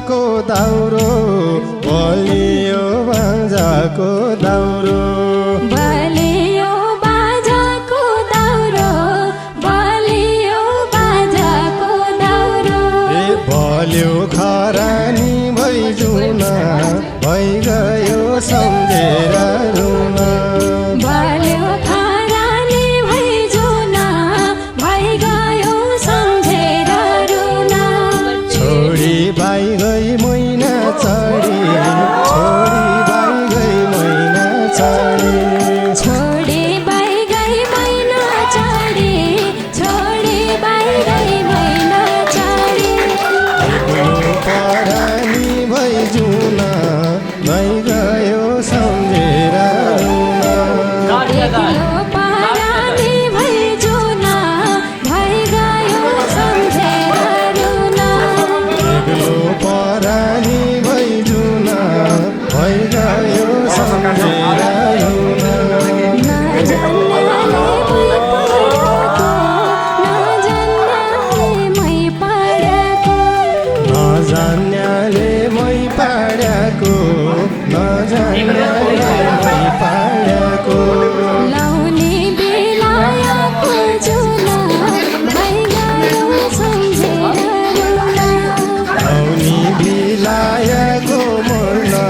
बाजाको दाउरो बलियो बाजाको दाउरो बलियो बाजाको दाउरो बलियो बाजाको दाउरो ए बल्यो खरानी भैजुना भइगयो सम्झेर रुना बल्यो खरानी भैजुना भइगयो सम्झेर रुना छोडी बाई गई मैना चढी छोडी बाई गई मैना चढी छोडी बाई गई मैना चढी छोडी बाई गई मैना चढी परानी भैजुना भइगयो सम्झेर रुना एक्लो परानी भैजुना भइगयो सम्झेर रुना एक्लो परानी भैजुना भइगयो सम्झेर रुना नजान्याले मै पढेको नजान्याले मै पाड्याको लाउने बेलायको जुना भइगयो सम्झेर रुना आउनी बिलायको मर्ना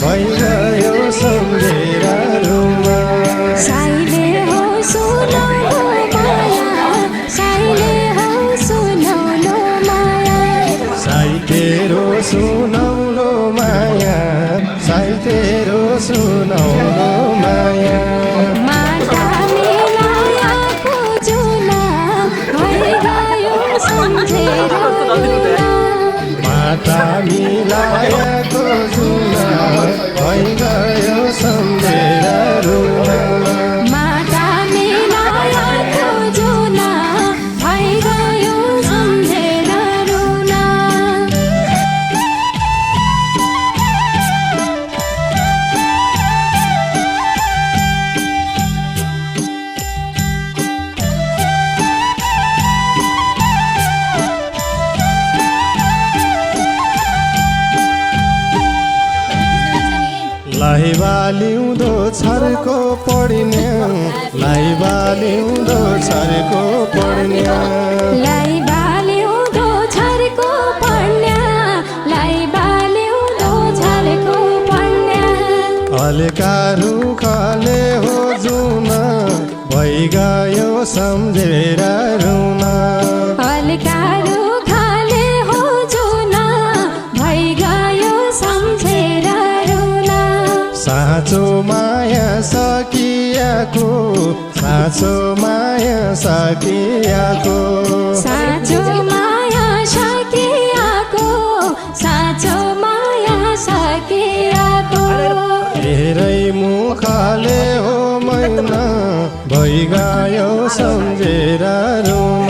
भइगयो सम्झेर रुना साइले हो सुनौलो माया साइले हो सुनौलो माया साई तेरो सुनौलो माया साई तेरो सुनौलो माया माता मिलायको जुना भइगयो सम्झेर रुना माता मिलायको जुना भइगयो सम्झेर रुना माता मिलायको जुना भइगयो सम्झेर रुना लाइबालिउँदो छर्को पढ्ने लाइबालिउँदो छर्को पढ्ने लाई बाल्यौँदो छर्को पढ्न्या लाई बाल्यौँदो छर्को पढ्न्या हल्का रुखले हो जुना भइगयो सम्झेर रुना हल्का रुखले हो जुना भइगयो सम्झेर रुना साँचो माया सकियाको साँचो माया सकियाको साँचो माया सकियाको साँचो माया सकियाको हेरै मुखले हो मैना भइगयो सम्झेर रुना